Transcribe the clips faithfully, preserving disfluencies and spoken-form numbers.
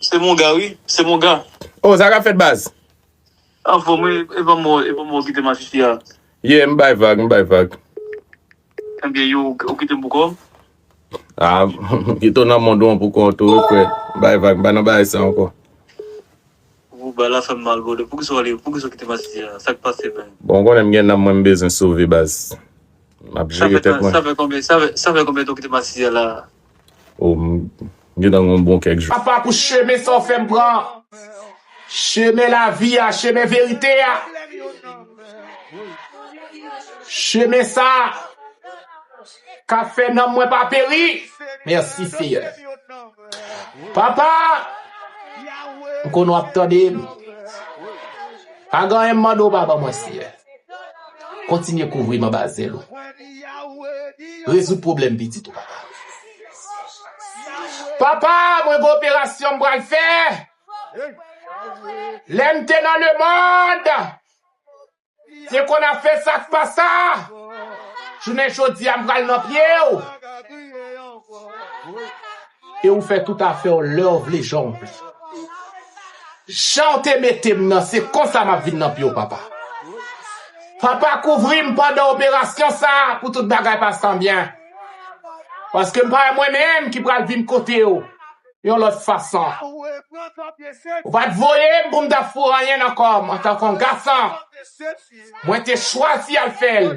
Se monga, wi. Se monga. Oh, sa k ap fèt, baz? Anfòm, wi. E pa mò, e pa mò ki te masisi a. Yeah, m bay vag, m bay vag. Ebyen, yo, ou kite m pou kò m? Ah, kite w nan mond ou an pou kont ou, wi, frè. M bay vag, m pa nan bagay sa ankò. Ou ba la fè m mal, brother. Poukisa w ale? Poukisa w kite masisi a? Sa k pase, man? Bon, ou konnen m gen nanm mwen, m bezwen sove, baz. M ap Sa jere fè tèt tan, mwen. Sa fè konbyen, sa fè, sa fè konbyen tan w kite masisi a la? Oh, m m gen nan yon bon kèk jou. Papa, pou chemen sa w fè m pran. Chemen lavi a, chemen verite a. Chemen sa k ap fè nanm mwen pa peri. Mèsi, Seyè. Papa, m konnen w ap tande m. Pa gen anyen m mande w pa ban mwen, Seyè. Kontinye kouvri m anba zèl ou. Rezoud pwoblèm pitit ou, papa. Papa, mwen gen operasyon m pral fè. Lè m te nan lemonn, te konn ap fè sa k pa sa. Jounen jodi a, m pral nan pye w. E ou fè tout afè w lè w vle, jan w vle. Jan w te mete m nan, se konsa m ap vin nan pye w, papa. Papa, kouvri m pandan operasyon sa a pou tout bagay pase an byen. Paske m pa wè mwen menm ki pral vin kote w yon lòt fason. Ou pa t voye m pou m ta foure anyen nan kò m antanke yon gason. Mwen te chwazi al fè l.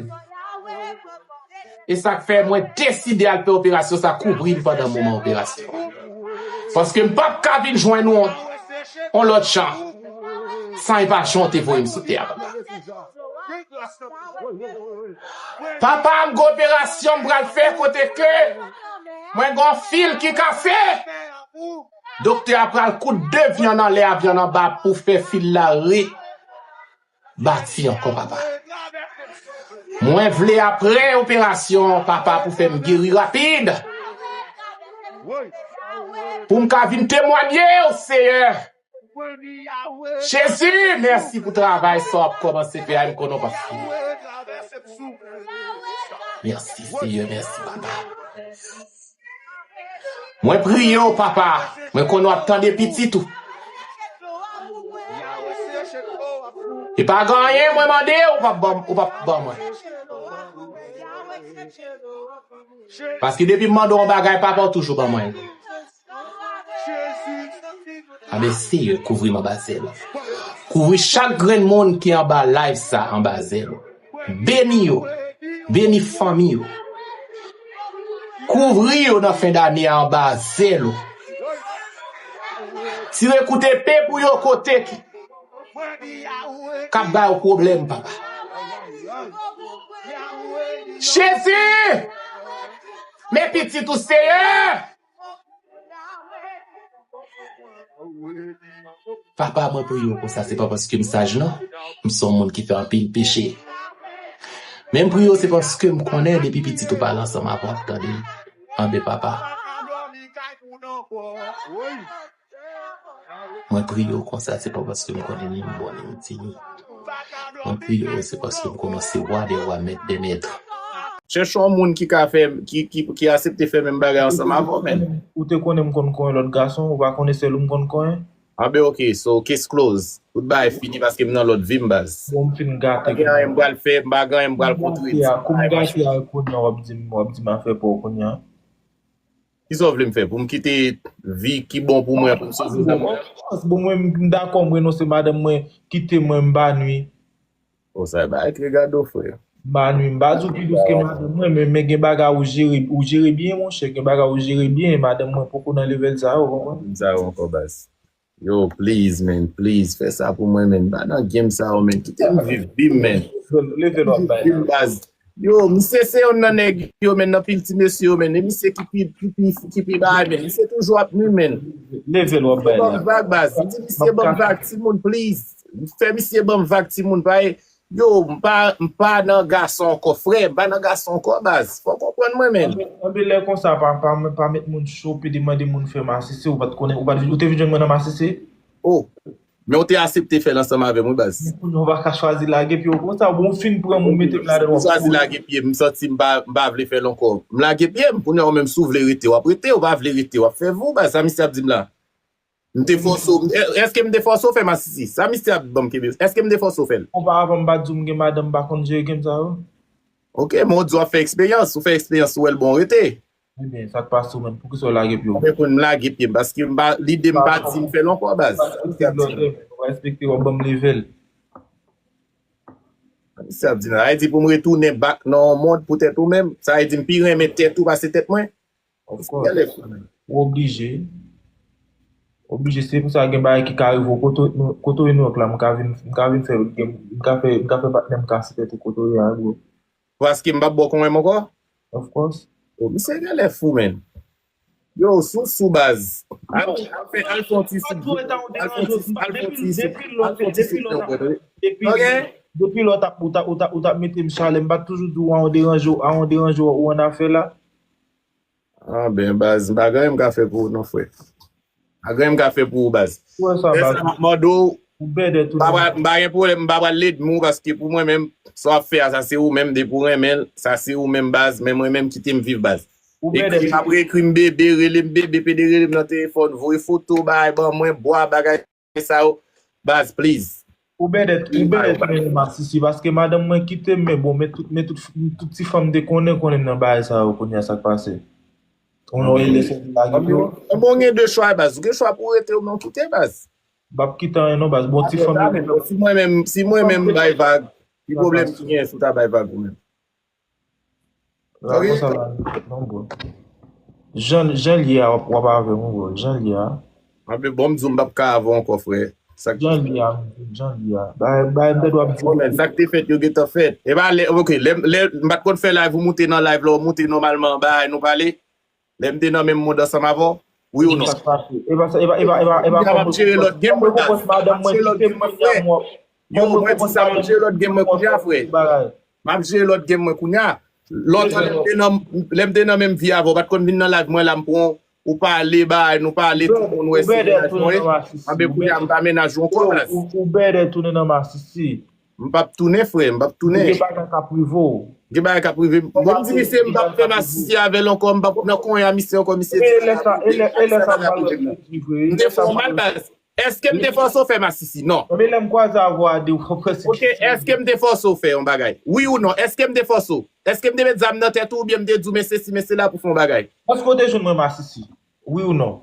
E sa k fè mwen deside al fè operasyon sa, kouvri m pandan moman operasyon an. Paske m p ap ka vin jwenn ou yon lòt jan san e pa jan w te voye m sou tè a, papa. Papa, m gen operasyon m pral fè kote ke mwen gen yon fil ki kase. Doktè a pral koud de vyann anlè a vyann anba pou fè fil la re bati ankò, papa. Mwen vle apre operasyon, papa, pou fè m geri rapid. Pou m ka vin temwanye w, Seyè. Jezi, mèsi pou travay sa w ap kòmanse fè a, m konnen w p ap fini. Mèsi, Seyè, mèsi, papa. Mwen priye w, papa. Mwen konnen w ap tande pitit ou. E pa gen anyen mwen mande w, ou p ap ban, ou p ap ban mwen. Paske depi m mande w yon bagay, papa, w toujou ban mwen. Amen, Seyè, kouvri m anba zèl ou. Kouvri chak grenn moun ki anba live sa, anba zèl ou. Beni yo. Beni fanmi yo. Kouvri yo nan fen dane a anba zèl ou. Tire kout epe pou yo kote ki k ap ba yo pwoblèm, papa. Jezi! Men pitit ou, Seyè! Papa, mwen priye w konsa, se pa paske m saj, non. M se yon moun ki fè anpil peche. Men m priye w, se paske m konnen depi pitit ou pale ansanm avè w, w ap tande l. Anben, papa. Mwen priye w konsa, se pa paske m konnen ni m bon, ni m ti. Mwen priye w, se paske m konnen w se wa dè wa, mèt dè mèt. Chèche yon moun ki ka fè, ki, ki, ki aksepte fè menm bagay ansanm avè w, men. Ou te konnen m konn konyen lòt gason, ou pa konnen sèl ou m konn konyen? Anben, ok, so, case close. Tout bagay fini paske m nan lòt vi m, baz. Bon, m fin gate. Pa gen anyen m pral fè, m pa gen anyen m pral kontre. Kou m gate a, kounye a, w ap di m, w ap di m afè pa w kounye a. Kisa w vle m fè? Pou m kite vi ki bon pou mwen, pou m sove nanm mwen? Bon, mwen, m dakò, m renonse madanm mwen, kite mwen, m pa nwi. O, sa e bagay ki regade w, frè. M pa nwi, m pa di w pi dous ke madanm mwen, men, men gen bagay ou jere, ou jere byen, monchè, gen bagay ou jere byen, madanm mwen poko nan level sa yo, ou konprann? Sa yo ankò, baz. Yo, please, man, please, fè sa pou mwen, man. M pa nan game sa yo, man. Kite m viv vi m, man. Level w ap bay Vi m, baz. Yo, misye se youn nan nèg yo, man, nan pil ti mesye yo, man. E misye ki pi, ki pi, ki pi bagay, man. Misye toujou ap nwi, man. Level w ap bay Ban la. m vag, baz. M di misye ban m vag, timoun, please. Fè misye ban m vag, timoun. Pa, yo, m pa, m pa nan gason ankò, frè. M pa nan gason ankò, baz. Fò w konprann mwen, man. Anben, anben, lè konsa, pa, pa, pa met moun cho, pede mande moun fè masisi, ou pa t konnen, ou pa t, ou te vin jwenn mwen nan masisi? Oh, men w te aksepte fè l ansanm avè m, wi, baz. Kounye a w pa ka chwazi lage pye w konsa, bon, w fin pran m, ou mete m ladan l, w M ap chwazi lage pye m, m santi m pa, m pa vle fè l ankò. M lage pye m, kounye a w menm si w vle rete, w ap rete, w pa vle rete, w ap fè vi w, baz. Sa misye ap di m la? M te fòse w, èske m te fòse w fè masisi? Sa misye ap ban m kenbe. Èske m te fòse w fè l? Oparavan m pa t di w m gen madanm, m pa konn jere game sa yo. Ok, men w di w ap fè eksperyans, ou fè eksperyans, ou wè l bon, rete. Ebyen, sa k pase w menm? Poukisa w lage pye w? Mwen konn m lage pye m, paske m pa, lide m pa di m fè l ankò, baz. Ou pa respekte blòdè, ou pa respekte, w ap ban m level. Sa ap di nan, sa vle di pou m retounen back nan yon mond pou tèt ou menm, sa vle di m pi renmen tèt ou pase tèt mwen. Of course. Ou oblije. Oblije, se pou sa gen bagay ki ka rive w kote w, kote w ye Nouyòk la, m ka vin, m ka vin fè, m ka fè, m ka fè patnè m kase tèt ou kote w ye a, bro. Paske m p ap ba w konyen m ankò? Of course. Oh, misye genlè fou, man. Yo, sou, sou baz. Al, al fè, al fè yon ti sou. Al fè yon ti, al fè yon ti sou. Al fè yon ti sou. Ok? Depi lè w t ap, ou t ap, ou t ap, ou t ap mete m chalè, m pa t toujou di w a yon deranje, a yon deranje w annafè la. Ah, ben, baz, m pa gen anyen m ka fè pou ou non, frè. Pa gen anyen m ka fè pou ou, baz. Ou wè sa, baz. Sa m ap mande w, ou bèdè tou, m pa pral, m pa gen pwoblèm, m pa pral lènmi w, paske pou mwen menm, sa w ap fè a, sa se ou menm, depi w renmen l, sa se ou menm, baz, men mwen menm, kite m viv, baz. Ou bèdè. Ekri m, apre ekri m bebe, rele m bebe, pede rele m nan telefòn, voye foto, bay, ban mwen, bwa, bagay sa yo, baz, please. Ou bèdè, ou bèdè tounen nan masisi, paske madanm mwen kite m, men bon, men tout, men tout, tout ti fanm te konnen, konnen m nan bagay sa yo, kounye a sa k pase. Ou wè lè sòti lage pye w. Bon, ou gen de chwa, baz. Ou gen chwa pou w rete oubyen w kite, baz. M p ap kite anyen non, baz. Bon, ti fanm yo. Si mwen menm, si mwen menm bay vag, ki pwoblèm ki gen si w ta bay vag ou menm? Ok? Konsa la, non, bro. Jan, jan l ye a, w ap, w ap avè m, bro. Jan l ye a. Anben, bon, m di w, m p ap ka avè w ankò, frè. Jan l ye a, jan l ye a. Bay, bay, m te dwe ap di w. Bon, men, sa k te fèt, yo gentan fèt. E pa lè, ok, lè, lè, m pa t konn fè live, ou moute nan live la, ou moute nòmalman, bay, nou pale. Lè m te nan menm mond ansanm avè w, wi ou non? Sa k pase? E pa sa, e pa, e pa, e pa, e pa. Kounye a m ap jere lòt game mwen, baz. M ap jere lòt game mwen, frè. Yo, mwen di sa, m ap jere lòt game mwen kounye a, frè. M ap jere lòt game mwen kounye a. Lontan, lè m te nan, lè m te nan menm vi avè w, ou pa t konn vin nan live mwen la, m pran w, ou pale, bay, nou pale, tout moun wè se mennaj mwen. Anben, kounye a, m pa mennaj ou ankò, baz. Ou, ou bèdè tounen nan masisi. M p ap tounen, frè, m p ap tounen. Gen bagay k ap rive w. Gen bagay k ap rive m. Bon, m di misye m p ap fè masisi avè l ankò, m p ap nan konyen a misye ankò, misye di. E lè sa, e lè, e lè sa m pral wè misye di vre. M te fè w mal, baz. Èske m te fòse w fè masisi? Non. Men lè m kwaze avè w a de, w konprann se. Ok, èske m te fòse w fè yon bagay? Wi ou non? Èske m te fòse w? Èske m te met zam nan tèt ou oubyen m te di w men sesi, men sela pou fè yon bagay? Èske w te jwenn mwen masisi? Wi ou non?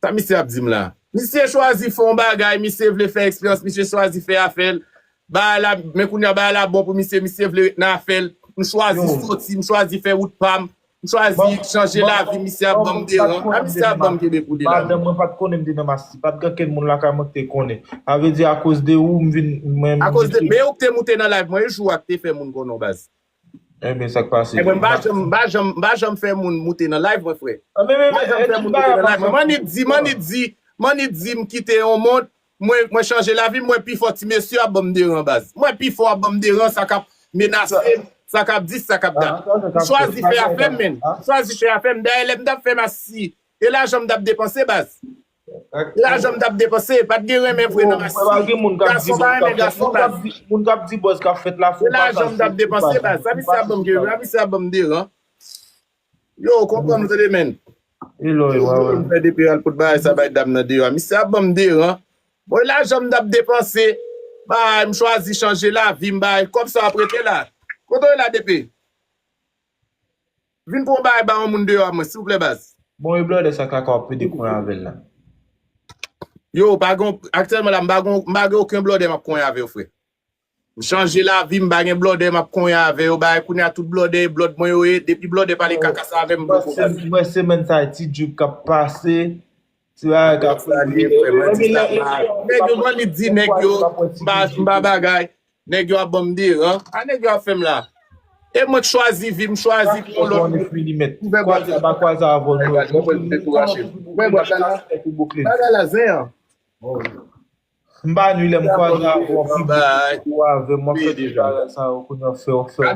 Sa misye ap di m la? Misye chwazi fè yon bagay, misye vle fè eksperyans, misye chwazi fè afè l. Bagay la, men kounye a bagay la bon pou misye, misye vle ret nan afè l. M chwazi soti, m chwazi fè wout pa m, m chwazi chanje lavi, misye ap ban m deran. A misye ap ban m kenbe pou li la. Madanm mwen pa t konnen m te nan masisi, pa t gen okenn moun lakay mwen ki te konnen. Sa vle di akoz de ou, m vin, mwen, m vin. Akoz de, men ou ki te moute nan live mwen, e jou a ki te fè moun konnen w, baz. Ebyen, sa k pase? Ebyen, m pa janm, m pa janm, m pa janm fè moun moute nan live mwen, frè. M pa janm fè moun moute nan live mwen. Mannik di, Mannik di, Mannik di m kite yon mond, mwen, mwen chanje lavi m, mwen pi fò, ti mesye ap ban m deran, baz. Mwen pi fò ap ban m deran, sa k ap menase m, sa k ap di, sa k ap dat. M chwazi fè afè m, menn. M chwazi fè afè m. Dayè, lè m t ap fè masisi, e lajan m t ap depanse, baz. Lajan m t ap depanse, pa t gen renmen vre nan masisi. Gason pa renmen gason, baz. Moun k ap di buzz k ap fèt la, fè w pa ka. Lajan m t ap depanse, baz. Sa misye ap ban m gen, sa misye ap ban m deran. Yo, konprann ou tande, menn. Yo, m fè depi al pot bagay sa bay dam nan deyò a. Misye ap ban m deran. Bon, lajan m t ap depanse, bay, m chwazi chanje lavi m, bay. Kòb sa w ap rete la. Kote w ye la, depi? Vin pran yon bagay ba yon moun deyò a mwen, silvouplè, baz. Bon, e blòdè sa k la ka w ap pede konyen avè l la? Yo, pa gen, aktyèlman la, m pa gen, m pa gen okenn blòdè m ap konyen avè yo, frè. M chanje lavi, m pa gen blòdè m ap konyen avè yo, bagay kounye a tout blòdè, e blòd mwen yo ye, depi blòdè pale kaka sa avè m, m poko pale. Mwen se menn sa ti djoup k ap pase. Ti bagay k ap rive. Nèg yo, Mannik di nèg yo, m pa, m pa bagay. Nèg yo ap ban m deran. A nèg yo ap fè m la. E mwen k chwazi vi m, chwazi pou yon lòt moun. Kwaze, pa kwaze avè w non. Bagay la zen an. M pa nwi lè m kwaze avè w, pi byen ou avè m, w ap fè tout bagay sa yo, kounye a w fè, w fè.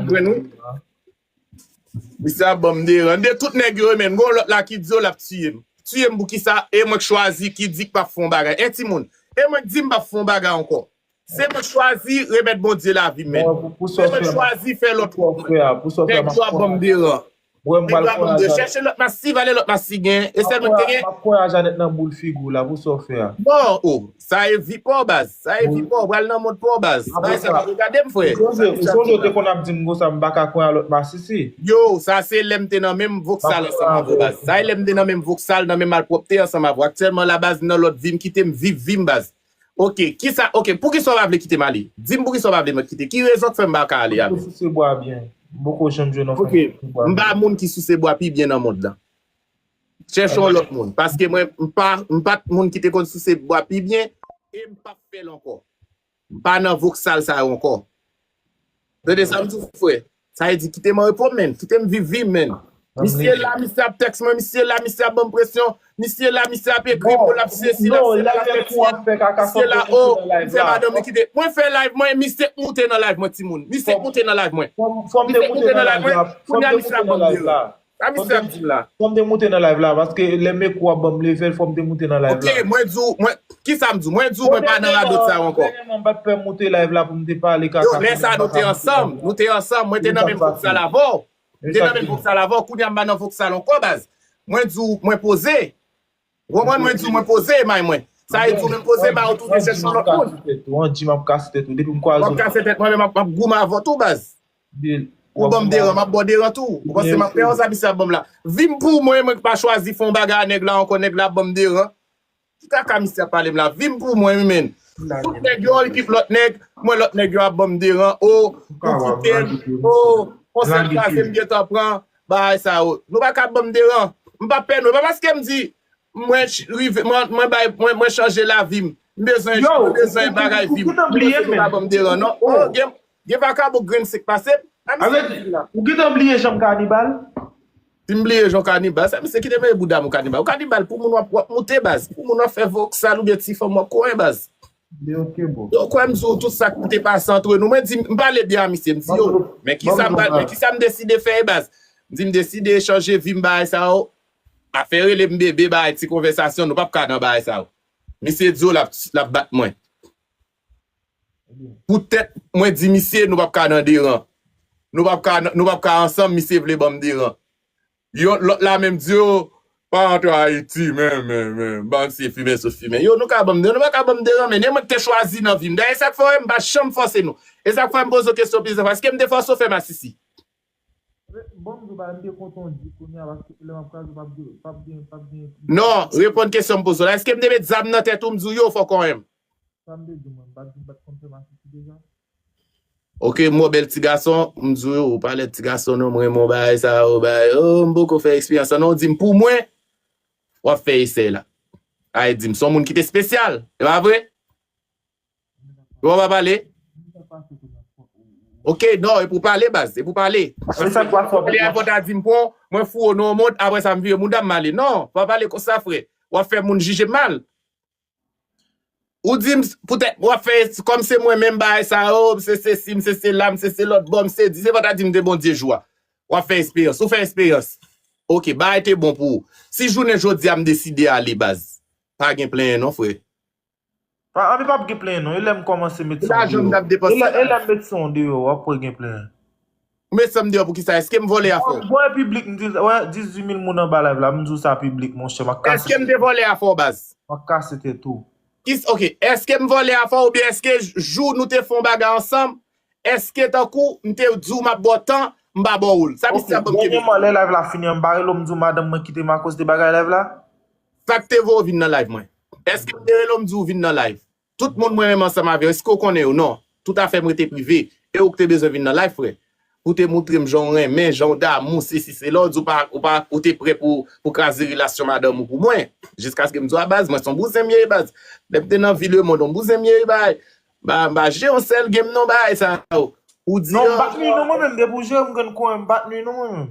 Misye ap ban m deran. De tout nèg yo, men, gon lòt la ki di yo l ap tiye m. Tiye m pou kisa? E mwen k chwazi ki di k p ap fè yon bagay. En timoun, e mwen k di m p ap fè yon bagay ankò. Se mwen k chwazi remèt Bondye lavi m, men. Se mwen k chwazi fè lòt wout mwen. Nèg yo ap ban m deran. Nèg yo ap ban m de chèche lòt masisi, vale lòt masisi gen. E sèl mwen ki te gen. M ap kouye a Janèt nan boul figi w la pou sa w fè a. Bon, o, sa e vi pa w baz. Sa e vi pa w, pral nan mond pa w baz. Bagay sa pa regade m, frè. Ou sonje, ou sonje w te konn ap di m konsa, m pa ka kouye a lòt masisi. Yo, sa se lè m te nan menm voksal ansanm avè w baz. Sa e lè m te nan menm voksal, nan menm malpwòpte ansanm avè w. Aktyèlman la baz, m nan lòt vi, m kite m viv vi m baz. Ok, kisa, ok, poukisa w pa vle kite m ale? Di m poukisa w pa vle m kite. Ki rezon k fè m pa ka ale avè w? Mwen sou se bwa byen. M poko janm jwenn yon fanm sou se bwa byen. M pa moun ki sou se bwa pi byen nan mond lan. Chèche yon lòt moun. Paske mwen, m pa, m pa t moun ki te konn sou se bwa pi byen e m p ap fè l ankò. M pa nan voksal sa yo ankò. Tande sa m di w, frè. Sa vle di, kite m an repo, menn. Kite m viv vi m, menn. Misye la, misye ap tèks mwen, misye la, misye ap ban m presyon, misye la, misye ap ekri m pou l ap sesi, l ap sela, l ap fè ti. Misye la, o, m fè madanm li kite. Mwen fè live mwen, misye k moute nan live mwen, timoun. Misye k moute nan live mwen. Misye k moute nan live mwen. Kounye a misye ap ban m deran. Sa misye ap di m la? Fò m te moute nan live la, paske lè Meko ap ban m level, fò m te moute nan live la. Ok, mwen di w, mwen, kisa m di w? Mwen di w, mwen pa nan radot sa yo ankò. Dènyèman, m pa t pè moute live la pou m te pale kaka. Yo, lè sa nou te ansanm, nou te ansanm, mwen te nan menm voksal avè w. M te nan menm voksal avè w, kounye a m pa nan voksal ankò, baz. Mwen di w, mwen poze. Ou konprann? Mwen di w, mwen poze may mwen. Sa vle di w menm poze may ou tou te chèche yon lòt moun. Andy, m ap kase tèt ou. Depi m kwaze w. W ap kase tèt mwen, men m ap, m ap goumen avè w tou, baz. Ou ban m deran, m ap ba w deran tou. Ou panse m ap pè w sa misye ap ban m la? Vi m pou mwen, mwen ki pa chwazi fè yon bagay a nèg la ankò, nèg la ap ban m deran. Ki kaka misye ap pale m la? Vi m pou mwen, wi, menn. Tout nèg yo, epi lòt nèg, mwen lòt nèg yo ap ban m deran. O, ou kite m. O, yon sèl kraze m gentan pran. Bagay sa yo. Nou pa ka ban m deran. M pa pè nou. E pa paske m di, mwen ch-, rive, mwen, mwen bay, mwen, mwen chanje lavi m. M bezwen, mwen bezwen bagay vi m. Ou panse nou pa ban m deran, non? O, gen, gen vakabon grenn sik pase m. Sa misye ap di m la? Ou gentan bliye jan m kanibal? Si m bliye jan w kanibal, sa misye kite mete bouda m ou kanibal. Ou kanibal pou moun w ap, w ap moute baz. Pou moun w ap fè voksal oubyen ti fanm w ap konyen baz. Yo kwè m di w tout sa k te pase antre nou. Mwen di, m pale byen a misye, m di yo, men kisa m pral, men kisa m deside fè baz? M di m deside chanje vi m bagay sa yo. Afè rele m bebe bagay ti konvèsasyon, nou p ap ka nan bagay sa yo. Misye di yo l ap, l ap bat mwen. Poutèt mwen di misye nou p ap ka nan deran. Nou p ap ka, nou p ap ka ansanm, misye vle ban m deran. Yon lòt la menm di yo, pa antre Ayiti, men, men, men, ban se fimen sou fimen. Yo, nou ka ban m deran, nou pa ka ban m deran, men e mwen ki te chwazi nan vi m. Dayè sa k fè w wè m pa janm fòse nou. E sa k fè m poze w kesyon plizyè fwa, èske m te fòse w fè masisi? Bon, m di w bagay, m te kontan w di kounye a, paske lè m ap kraze, p ap gen, p ap gen, p ap gen. Non, reponn kesyon m poze w la. Èske m te met zam nan tèt ou, m di w yo, fò konyen m? Sa m te di w, mwen, m pa t di m pa t konn fè masisi deja. Ok, m wè w bèl ti gason, m di w, ou pa lèd ti gason non, m renmen w bagay sa yo, bagay, o, m poko fè eksperyans lan non, ou di m pou mwen, w ap fè esèy la. Ay di m, se yon moun ki te espesyal, e pa vre? Ou pa pale? Ok, non, e pou pale, baz, e pou pale. Pale avè w ta di m pon, mwen foure w nan yon mond, apre sa m vire mouda m m ale. Non, pa pale konsa, frè. W ap fè moun jije m mal. Ou di m, poutèt, w ap fè, kòm se mwen menm bagay sa yo, m se sesi, m se sela, m se se lòt bò, m se di, se pa ta di m te Bondye jou a. W ap fè esperyans, ou fè esperyans. Ok, bagay te bon pou ou. Si jounen jodi a m deside ale, baz, pa gen plenyen non, frè. Pa, anpi p ap gen plenyen non, e lè m kòmanse met son deyò. E lè, e lè m met son deyò, w ap wè gen plenyen. Ou met san m deyò poukisa? Èske m vòlè afè w? Bon, bon, e piblik, m di, wè, dizuit mil moun anba live la, m di w sa piblik, monchè, m ap kase. Èske m te vòlè afè w, baz? M ap kase tèt ou. Kis-, ok, èske m vòlè afè w oubyen èske jou nou te fè yon bagay ansanm, èske tankou m te di w m ap ba w tan, m pa ba w l? Sa misye ap ban m kenbe. Dènyèman, lè live la fini an, m pa rele w, m di w madanm mwen kite m akoz de bagay live la? Sa k te voye w vin nan live mwen? Èske m te rele w m di w vin nan live? Tout moun mwen menm ansanm avè w, èske w konnen yo? Non. Tout afè m rete prive. E ou k te bezwen vin nan live, frè. Pou te montre m jan w renmen, jan w damou, sesi, sela, w di w pa, ou pa, ou te prè pou, pou kraze relasyon madanm ou pou mwen. Jiskaske m di w a baz, mwen se yon bouzen m ye, baz. Lè m te nan vi lemonn, yon bouzen m ye, bay. Ba, ba, je yon sèl game non, bay, sa yo. Ou di non, m pa t nwi non, mwen menm, depi w jere m grenn konyen, m pa t nwi non, mwen menm.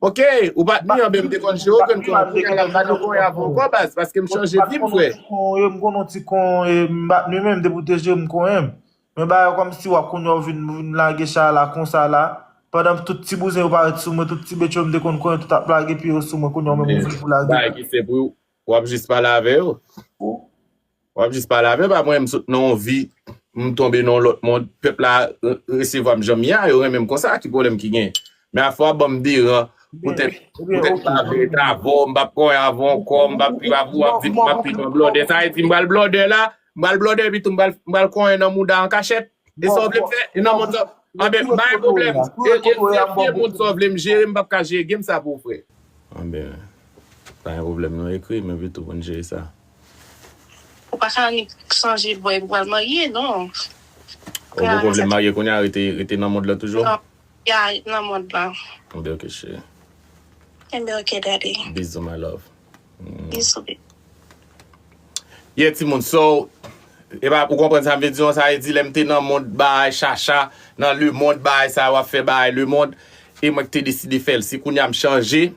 Ok, ou pa t nwi an, men m te konn jere w, grenn konyen, kounye a la m pa nan konyen avè w ankò, baz, paske m chanje vi m, frè. M konn yon ti konyen, m konn yon ti konyen, m pa t nwi menm, depi w te jere m konyen m. Men bagay kòmsi w ap kounye a w vin, vin lage chay la konsa la. Pandan tout ti bouzen yo parèt sou mwen, tout ti betyo m te konn konyen, tout ap lage pye yo sou mwen, kounye a w menm ou vin pou lage. Bagay ki senp wi, w ap jis pale avè yo. W ap jis pale avè m, pa mwen, m sot nan yon vi, m tonbe nan yon lòt mond, pèp la re-, resevwa m jan m ye a, yo renmen m konsa, ki pwoblèm ki genyen? Men afè w ap ban m deran, Poutèt, poutèt m pa vle ret avè w, m p ap konyen avè w ankò, m p ap viv avè w, w ap di m ap viv an blòdè. Sa vle di m pral blòdè la, m pral blòdè epi tou m pral, m pral konyen nan mouda an kachèt. E sa w vle m fè? E nan mond sa, anben, pa gen pwoblèm. E, e, e, e moun sa w vle m jere, m p ap ka jere game sa pou ou, frè. Anben, pa gen pwoblèm non, ekri m epi tou pou n jere sa. Ou pa ka annik chanje bò epi pral marye, non. Ou gon pwoblèm marye kounye a, rete, rete nan mond lan toujou? Non, ya, nan mond lan. Anben, ok, cheri. Enben, ok, daddy. Bizou, my love. Bizou, baby. Yeah, timoun, so, e pa, ou konprann sa m vle di, non, sa vle di, lè m te nan mond bagay chacha, nan lemond bagay sa, w ap fè bagay lemond, e mwen ki te deside fè l. Si kounye a m chanje,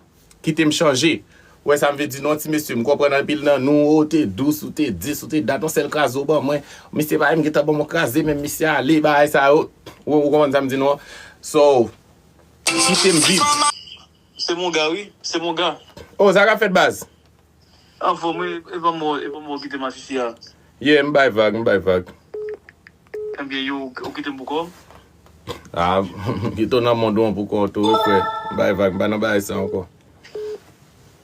kite m chanje. Ou wè sa m vle di, non, ti mesye, m konprann anpil nan nou, ou te dous, ou te dis, ou te dat, yon sèl kraze w ban mwen. Misye pa menm gentan ban mwen kraze, men misye ale, bagay sa yo. Ou, ou konprann sa m di, non? So, kite m viv. Se Monga, wi. Se Monga. Oh, sa k ap fèt, baz? Anfòm, wi. E pa mò, e pa mò kite m asisi a. Yeah, m bay vag, m bay vag. Ebyen, yo, ou kite m pou kò m? Ah, kite w nan mond ou an pou kò w tou, wi, frè. M bay vag, m pa nan bagay sa ankò.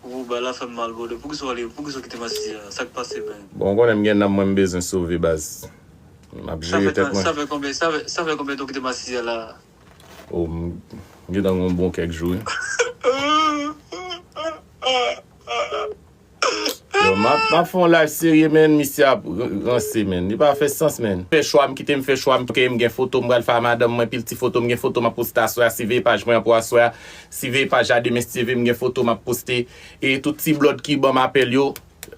Ou, bagay la fè m mal, brother. Poukisa w ale, poukisa w kite m asisi a? Sa k pase, man? Bon, ou konnen m gen nanm mwen m bezwen sove, baz. M ap jere tèt mwen. Sa fè konbyen, sa fè, sa fè konbyen tan w kite m asisi a la? Oh, m gentan gen yon bon kèk jou, wi. Yo, m ap, m ap fè yon live serye, man. Misye ap r-, ranse, man. Li pa fè sans, man. Fè chwa m, kite m fè chwa m. Ok, m gen foto, m pral fè a madanm mwen, pil ti foto, m gen foto m ap poste aswè a. Siveye paj mwen an pou aswè a. Siveye paj a demen, si Dye vle, m gen foto m ap poste. E tout ti blòd ki ban m apèl yo,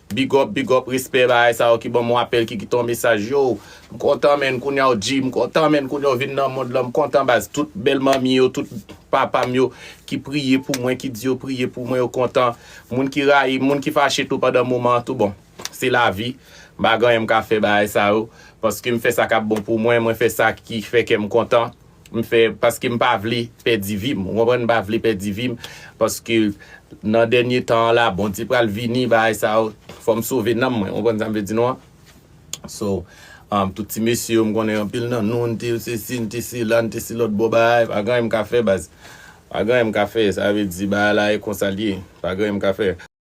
big up, big up, respè, bagay sa yo ki ban m yon apèl, ki kite yon mesaj. Yo, m kontan, man, kounye a w G, m kontan, man, kounye a w vin nan mond lan, m kontan, baz. Tout bèl manmi yo, tout papa m yo, ki priye pou mwen, ki di yo priye pou mwen, yo kontan. Moun ki rayi m, moun ki fache tou pandan moman an tou, bon, se lavi. M pa gen anyen m ka fè bagay sa yo, paske m fè sa k ap bon pou mwen, mwen fè sa ki fè kè m kontan. M fè, paske m pa vle pèdi vi m, ou konprann? M pa vle pèdi vi m, paske nan dènye tan an la, Bondye pral vini, bagay sa yo, fò m sove nanm mwen, ou konprann sa m vle di, non? So, um, tout ti mesye yo, m konnen anpil nan nou, n te sesi, n te sela, n te se lòt bò bagay, pa gen anyen m ka fè, baz. Pa gen anyen m ka fè, sa vle di, bagay la e konsa l ye, pa gen anyen m ka fè.